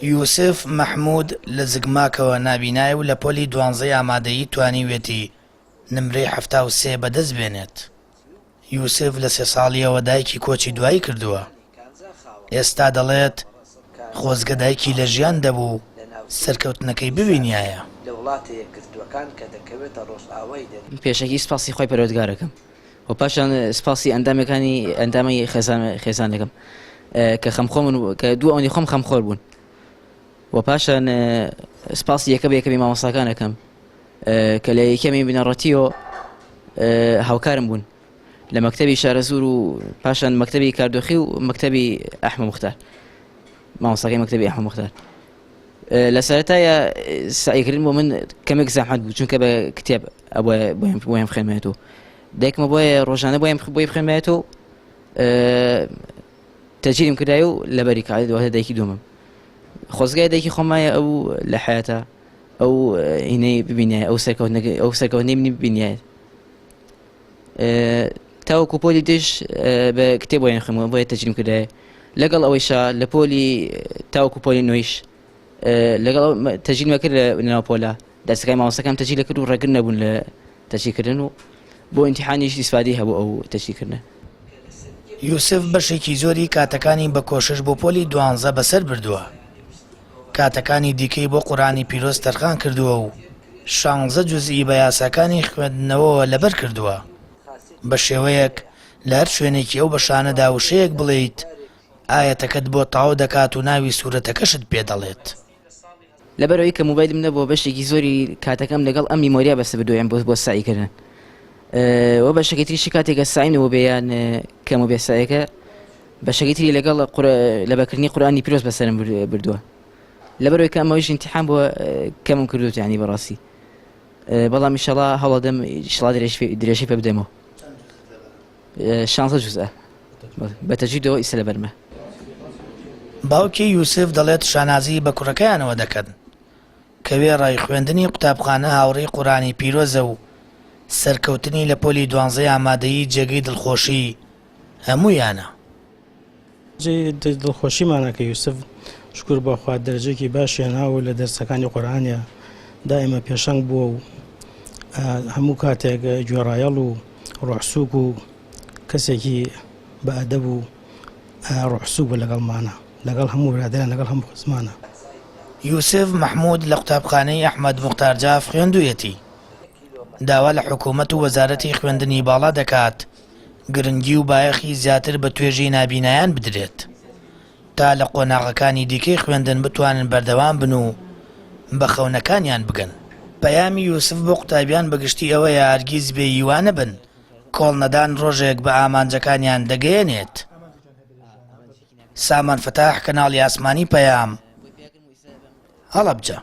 یوسف مەحمود لە زگماکەوە نابینایە و لە پۆلی دوانزەی ئامادەیی توانیویەتی نمرەی 73 بەدەست بێنێت. یوسف لە سێ ساڵییەوە دایکی کۆچی دوایی کردووە. ئێستا دەڵێت خۆزگە دایکی لە ژیان دەبوو سەرکەوتنەکەی ببینیایە. پێشەکی سپاسی خوای پەروەردگار ئەکەم و پاشان سپاسی ئەندامەکانی ئەندامی خێزان خێزانەکەم کە خەمخۆمن کە دوو ئەوەی خۆم خەمخۆر بوون و پاشان سپاسی یەکە بە یەکەمی مامۆستاکان ئەکەم کە لە یەکەمی بنەڕەتیەوە هاوکارم بوون لە مەکتەبی شارەزوور و پاشان مەکتەبی کاردۆخی و مەکتەبی ئەحمە مختار مامۆستاکەی مەکتەبی ئەحمە مختار لە سەرەتایە سعیکردن بۆ من کەمێک زەحمەت بوو چونکە بە کتێب بۆیان بخوێنمێت و دایکمە بۆیە ڕۆژانە بۆیان بۆی بخوێنمێت و تەجیرم کردای و لەبەری کات دواتر دایکی دومم خۆزگای دایکی خۆمایە ئەو لە حیاتە ئەو هینەی ببینایە ئەو سەرکەوتنەکەی ئەو سەرکەوتنەی منی ببینایە تاوەکو پۆلی دژ بە کتێب بۆیان خوێنمەوە بۆیە تەجریم کردایە لەگەڵ ئەوەیشا لە پۆلی تاوەکو پۆلی نۆیش لەگەڵ تەجیلمە کرد لە ناو پۆلا دەرسەکانی مامۆستاکانم تەجیل کرد و ڕێگر نەبوون لە تەجیلکردن و بۆ ئیمتیحانیش ئیسفادەی هەبوو ئەو تەجیلکردنە. یوسف بەشێکی زۆری کاتەکانی بە کۆشش بۆ پۆلی دوانزە بەسەر بردووە. کاتەکانی دیکەی بۆ قورئانی پیرۆز تەرخان کردووە و شانزە جوزئی بە یاساکانی خوێندنەوەوە لەبەر کردووە، بە شێوەیەک لە هەر شوێنێکی ئەو بەشانەدا وشەیەک بڵێیت ئایەتەکەت بۆ تەواو دەکات و ناوی سورەتەکەشت پێ دەڵێت. لەبەرئەوەی کە مۆبایلم نەبووە بەشێکی زۆری کاتەکەم لەگەڵ ئەم میمۆریا بەسە بردووە بۆ بۆ سەعی کردن و بەشەکەی تریشی کاتێک کە سەعیم نەبوو بێ یان کەم و بێ سەعیەکە بەشەکەی تری لەگەڵ لەبەرکردنی قورئانی پیرۆز بەسەرم بردووە لەبەرئەوەی کە ئەمەویش ئیمتیحان بووە کەمم کردووە یانی بەڕاستی بەڵام ئیشەڵا هەوڵەدەم ئیشەڵا درێژەی پێ بدەمەوە شانزە جوزئە بە تەجویدەوە ئیستا لەبەرمە. باوکی یوسف دەڵێت شانازی بە کوڕەکەیانەوە دەکەن کە وێڕای خوێندنی قوتابخانە هاوڕێی قورئانی پیرۆزە و سەرکەوتنی لە پۆلی دوانزەی ئامادەیی جێگەی دڵخۆشی هەموویانە. جێی دڵخۆشیمانە کە یوسف شکور بۆ خوا دەرەجەیەکی باشی هێناوە و لە دەرسەکانی قورئانیا دائیمە پێشەنگ بووە و هەموو کاتێک گوێڕایەڵ و ڕۆحسوک و کەسێکی بە ئەدەب و ڕۆحسوک بوو لەگەڵمانە لەگەڵ هەموو برادەران لەگەڵ هەموو خزمانە. یوسف مەحمود لە قوتابخانەی ئەحمەد موختار جاف خوێندوویەتی. داوا لە حکوومەت و وەزارەتی خوێندنی باڵا دەکات گرنگی و بایەخی زیاتر بە توێژی نابینایان بدرێت تا لە قۆناغەکانی دیکەی خوێندن بتوانن بەردەوام بن و بە خەونەکانیان بگەن. پەیامی یوسف بۆ قوتابیان بە گشتی ئەوەیە هەرگیز بێ هیوا نەبن، کۆڵنەدان ڕۆژێک بە ئامانجەکانیان دەگەیەنێت. سامان فەتاح، کەناڵی ئاسمانی پەیام، هەڵەبجە.